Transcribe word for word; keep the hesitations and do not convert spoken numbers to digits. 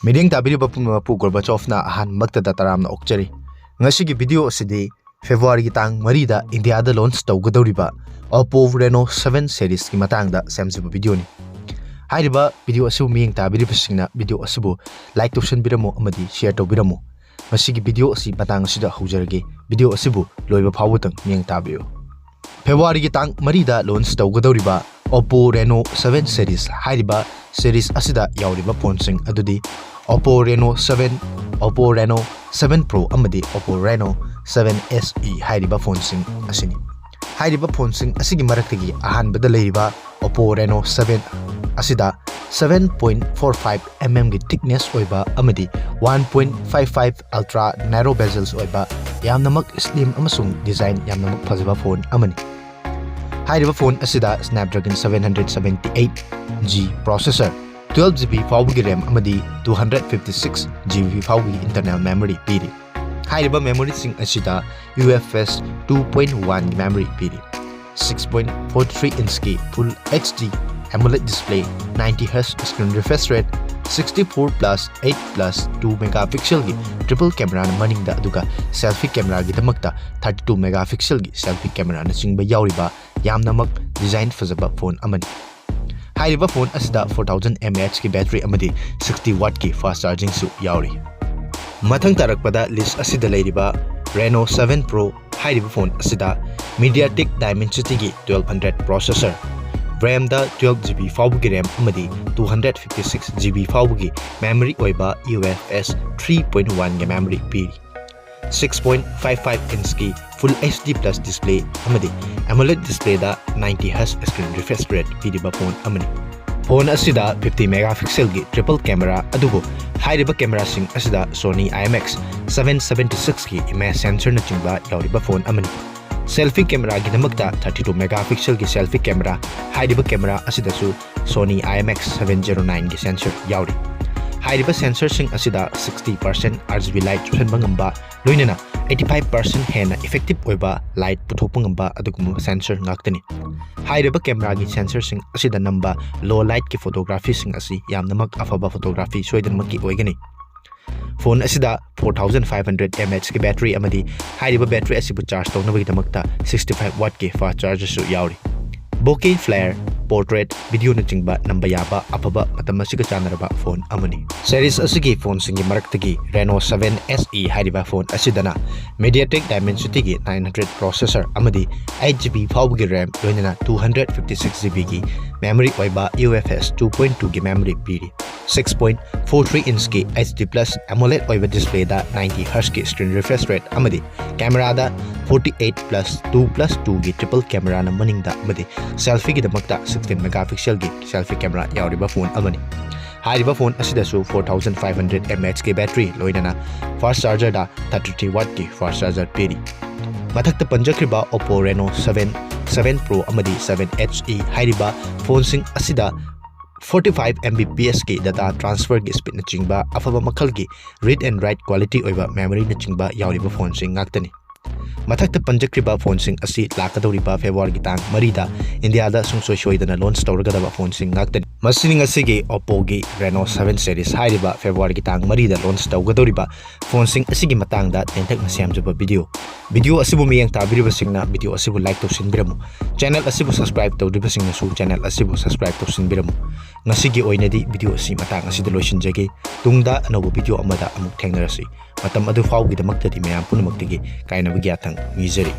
ꯃꯤꯠꯌꯦꯡ ꯇꯥꯕꯤꯔꯤꯕ ꯄꯨꯝꯅꯃꯛꯄꯨ ꯒꯣꯔꯕꯥꯆꯣꯐꯅ ꯑꯍꯥꯟꯕꯃꯛꯇꯗ ꯇꯔꯥꯝꯅ ꯑꯣꯛꯆꯔꯤ꯫ ꯉꯁꯤꯒꯤ ꯚꯤꯗꯤꯑꯣ ꯑꯁꯤꯗꯤ ꯐꯦꯕ꯭ꯔꯨꯋꯥꯔꯤꯒꯤ ꯇꯥꯡ ꯃꯔꯤꯗ ꯏꯟꯗꯤꯌꯥꯗ launch ꯇꯧꯒꯗꯧꯔꯤꯕ Oppo Reno seven series ꯀꯤ ꯃꯇꯥꯡꯗ ꯁꯦꯝꯖꯕ ꯚꯤꯗꯤꯑꯣꯅꯤ꯫ ꯍꯥꯏꯔꯤꯕ ꯚꯤꯗꯤꯑꯣ ꯑꯁꯤꯕꯨ ꯃꯤꯠꯌꯦꯡ ꯇꯥꯕꯤꯔꯤꯕꯁꯤꯡꯅ ꯚꯤꯗꯤꯑꯣ ꯑꯁꯤꯕꯨ like ꯇꯧꯁꯟꯕꯤꯔꯝꯃꯨ ꯑꯃꯗꯤ share ꯇꯧꯕꯤꯔꯝꯃꯨ꯫ ꯃꯁꯤꯒꯤ ꯚꯤꯗꯤꯑꯣ ꯑꯁꯤ ꯃꯇꯥꯡ ꯑꯁꯤꯗ ꯍꯧꯖꯔꯒꯦ꯫ ꯚꯤꯗꯤꯑꯣ ꯑꯁꯤꯕꯨ ꯂꯣꯏꯕ ꯐꯥꯎꯕꯗꯪ ꯃꯤꯠꯌꯦꯡ ꯇꯥꯕꯤꯌꯨ꯫ ꯐꯦꯕ꯭ꯔꯨꯋꯥꯔꯤꯒꯤ ꯇꯥꯡ ꯃꯔꯤꯗ launch ꯇꯧꯒꯗꯧꯔꯤꯕ Oppo Reno seven series ꯍꯥꯏꯔꯤꯕ series ꯑꯁꯤꯗ ꯌꯥꯎꯔꯤꯕ ꯐꯣꯟꯁꯤꯡ ꯑꯗꯨꯗꯤ Oppo Reno seven, Oppo Reno seven Pro ꯑꯃꯗꯤ Oppo Reno seven S E ꯍꯥꯏꯔꯤꯕ ꯐꯣꯟꯁꯤꯡ ꯑꯁꯤꯅꯤ꯫ ꯍꯥꯏꯔꯤꯕ ꯐꯣꯟꯁꯤꯡ ꯑꯁꯤꯒꯤ ꯃꯔꯛꯇꯒꯤ ꯑꯍꯥꯟꯕꯗ ꯂꯩꯔꯤꯕ Oppo Reno seven ꯑꯁꯤꯗ seven point four five mm ꯒꯤ thickness ꯑꯣꯏꯕ ꯑꯃꯗꯤ one point five five ultra narrow bezels ꯑꯣꯏꯕ ꯌꯥꯝꯅꯃꯛ slim ꯑꯃꯁꯨꯡ design ꯌꯥꯝꯅꯃꯛ ꯐꯖꯕ ꯐꯣꯟ ꯑꯃꯅꯤ꯫ ꯍꯥꯏꯔꯤꯕ ꯐꯣꯟ ꯑꯁꯤꯗ Snapdragon seven hundred seventy eight G processor, twelve GB ꯐꯥꯎꯕꯒꯤ RAM ꯑꯃꯗꯤ two hundred fifty six GB ꯐꯥꯎꯕꯒꯤ internal memory ꯄꯤꯔꯤ꯫ ꯍꯥꯏꯔꯤꯕ memoryꯁꯤꯡ ꯑꯁꯤꯗ UFS two point one memory ꯄꯤꯔꯤ꯫ Six point four three inch ꯀꯤ Full HD AMOLED display, ninety hertz screen refresh rate, sixty four plus eight plus two megapixel ꯒꯤ triple camera ꯅ ꯃꯅꯤꯡꯗ, ꯑꯗꯨꯒ selfie camera ꯒꯤꯗꯃꯛꯇ thirty two megapixel ꯒꯤ selfie camera ꯅꯆꯤꯡꯕ ꯌꯥꯎꯔꯤꯕ ꯌꯥꯝꯅꯃꯛ design ꯐꯖꯕ ꯐꯣꯟ ꯑꯃꯅꯤ꯫ ꯍꯥꯏꯔꯤꯕ ꯐꯣꯟ ꯑꯁꯤꯗ four thousand mAh ꯀꯤ battery ꯑꯃꯗꯤ sixty watt ꯀꯤ fast charging ꯁꯨ ꯌꯥꯎꯔꯤ꯫ ꯃꯊꯪ ꯇꯥꯔꯛꯄꯗ list ꯑꯁꯤꯗ ꯂꯩꯔꯤꯕ Reno seven Pro ꯍꯥꯏꯔꯤꯕ ꯐꯣꯟ ꯑꯁꯤꯗ MediaTek Dimensity ꯒꯤ twelve hundred processor, RAM ꯗ twelve GB ꯐꯥꯎꯕꯒꯤ RAM ꯑꯃꯗꯤ two hundred fifty six GB ꯐꯥꯎꯕꯒꯤ memory ꯑꯣꯏꯕ UFS three point one ꯒꯤ memory ꯄꯤꯔꯤ꯫ Six point five five inch ꯀꯤ Full HD plus display ꯑꯃꯗꯤ AMOLED display ꯗ ninety hertz screen refresh rate ꯄꯤꯔꯤꯕ phone ꯑꯃꯅꯤ꯫ ꯐꯣꯟ ꯑꯁꯤꯗ fifty megapixel ꯒꯤ triple camera, ꯑꯗꯨꯕꯨ ꯍꯥꯏꯔꯤꯕ camera ꯁꯤꯡ ꯑꯁꯤꯗ Sony IMX seven seventy six ꯀꯤ image sensor ꯅꯆꯤꯡꯕ ꯌꯥꯎꯔꯤꯕ ꯐꯣꯟ ꯑꯃꯅꯤ꯫ Selfie camera ꯒꯤꯗꯃꯛꯇ thirty two megapixel ꯒꯤ selfie camera, ꯍꯥꯏꯔꯤꯕ camera ꯑꯁꯤꯗꯁꯨ Sony IMX seven zero nine ꯒꯤ sensor ꯌꯥꯎꯔꯤ꯫ ꯍꯥꯏꯔꯤꯕ sensor ꯁꯤꯡ ꯑꯁꯤꯗ sixty percent RGB light ꯆꯨꯞꯁꯤꯟꯕ ꯉꯝꯕ, ꯂꯣꯏꯅꯅ eighty five percent ꯍꯦꯟꯅ effective ꯑꯣꯏꯕ light ꯄꯨꯊꯣꯛꯄ ꯉꯝꯕ ꯑꯗꯨꯒꯨꯝꯕ sensor ꯉꯥꯛꯇꯅꯤ꯫ ꯍꯥꯏꯔꯤꯕ cameraꯒꯤ sensorꯁꯤꯡ ꯑꯁꯤꯗ ꯅꯝꯕ low lightꯀꯤ photographyꯁꯤꯡ ꯑꯁꯤ ꯌꯥꯝꯅꯃꯛ ꯑꯐꯕ photography ꯁꯣꯏꯗꯅꯃꯛꯀꯤ ꯑꯣꯏꯒꯅꯤ꯫ Phone ꯑꯁꯤꯗ four thousand five hundred mAhꯀꯤ battery ꯑꯃꯗꯤ ꯍꯥꯏꯔꯤꯕ battery ꯑꯁꯤꯕꯨ charge ꯇꯧꯅꯕꯒꯤꯗꯃꯛꯇ sixty five wattꯀꯤ fast chargerꯁꯨ ꯌꯥꯎꯔꯤ꯫ Bokeh, flare, portrait, videoꯅꯆꯤꯡꯕ ꯅꯝꯕ ꯌꯥꯕ ꯑꯐꯕ ꯃꯇꯝ ꯑꯁꯤꯒ ꯆꯥꯟꯅꯔꯕ phone ꯑꯃꯅꯤ꯫ Series ꯑꯁꯤꯒꯤ phoneꯁꯤꯡꯒꯤ ꯃꯔꯛꯇꯒꯤ Reno seven S E ꯍꯥꯏꯔꯤꯕ phone ꯑꯁꯤꯗꯅ MediaTek Dimensityꯒꯤ nine hundred processor ꯑꯃꯗꯤ eight GB ꯐꯥꯎꯕꯒꯤ RAM ꯂꯣꯏꯅꯅ two hundred fifty six GBꯒꯤ memory ꯑꯣꯏꯕ UFS two point twoꯒꯤ memory ꯄꯤꯔꯤ꯫ Six point four three inchꯀꯤ HD plus AMOLED ꯑꯣꯏꯕ displayꯗ ninety Hzꯀꯤ screen refresh rate ꯑꯃꯗꯤ cameraꯗ forty eight plus two plus twoꯒꯤ triple cameraꯅ ꯃꯅꯤꯡꯗ ꯑꯃꯗꯤ selfieꯒꯤꯗꯃꯛꯇ sixteen megapixelꯒꯤ selfie camera ꯌꯥꯎꯔꯤꯕ phone ꯑꯃꯅꯤ꯫ ꯍꯥꯏꯔꯤꯕ phone ꯑꯁꯤꯗꯁꯨ four thousand five hundred mAhꯀꯤ battery ꯂꯣꯏꯅꯅ fast chargerꯗ thirty three wattꯀꯤ fast charger ꯄꯤꯔꯤ꯫ ꯃꯊꯛꯇ ꯄꯟꯖꯈ꯭ꯔꯤꯕ Oppo Reno seven, seven Pro ꯑꯃꯗꯤ seven S E ꯍꯥꯏꯔꯤꯕ phoneꯁꯤꯡ ꯑꯁꯤꯗ forty five Mbpsꯀꯤ data transferꯒꯤ speedꯅꯆꯤꯡꯕ ꯑꯐꯕ ꯃꯈꯜꯒꯤ read and write quality ꯑꯣꯏꯕ memoryꯅꯆꯤꯡꯕ ꯌꯥꯎꯔꯤꯕ phoneꯁꯤꯡ ꯉꯥꯛꯇꯅꯤ꯫ ꯃꯊꯛꯇ ꯄꯟꯖꯈ꯭ꯔꯤꯕ phoneꯁꯤꯡ ꯑꯁꯤ ꯂꯥꯛꯀꯗꯧꯔꯤꯕ Februaryꯒꯤ ꯇꯥꯡ ꯃꯔꯤꯗ Indiaꯗ ꯁꯨꯡꯁꯣꯏ ꯁꯣꯏꯗꯅ launch ꯇꯧꯔꯒꯗꯕ phoneꯁꯤꯡ ꯉꯥꯛꯇꯅꯤ꯫ ꯃꯁꯤꯅꯤ ꯉꯁꯤꯒꯤ Oppoꯒꯤ Reno seven series ꯍꯥꯏꯔꯤꯕ Februaryꯒꯤ ꯇꯥꯡ ꯃꯔꯤꯗ launch ꯇꯧꯒꯗꯧꯔꯤꯕ phoneꯁꯤꯡ ꯑꯁꯤꯒꯤ ꯃꯇꯥꯡꯗ ꯇꯦꯟꯇꯛꯅ ꯁꯦꯝꯖꯕ video꯫ Video ꯑꯁꯤꯕꯨ ꯃꯤꯠꯌꯦꯡ ꯇꯥꯕꯤꯔꯤꯕꯁꯤꯡꯅ video ꯑꯁꯤꯕꯨ like ꯇꯧꯁꯤꯟꯕꯤꯔꯝꯃꯨ꯫ Channel ꯑꯁꯤꯕꯨ subscribe ꯇꯧꯗ꯭ꯔꯤꯕꯁꯤꯡꯅꯁꯨ channel ꯑꯁꯤꯕꯨ subscribe ꯇꯧꯁꯤꯟꯕꯤꯔꯝꯃꯨ꯫ ꯉꯁꯤꯒꯤ ꯑꯣꯏꯅꯗꯤ video ꯑꯁꯤ ꯃꯇꯥꯡ ꯑꯁꯤꯗ ꯂꯣꯏꯁꯤꯟꯖꯒꯦ꯫ ꯇꯨꯡꯗ ꯑꯅꯧꯕ video ꯑꯃꯗ ꯑꯃꯨꯛ ꯊꯦꯡꯅꯔꯁꯤ꯫ ꯃꯇꯝ ꯑꯗꯨ ꯐꯥꯎꯒꯤꯗꯃꯛꯇꯗꯤ ꯃꯌꯥꯝ ꯄꯨꯝꯅꯃꯛꯇꯒꯤ ꯀꯥꯏꯅꯕꯒꯤ ꯌꯥꯊꯪ ꯅꯤꯖꯔꯤ꯫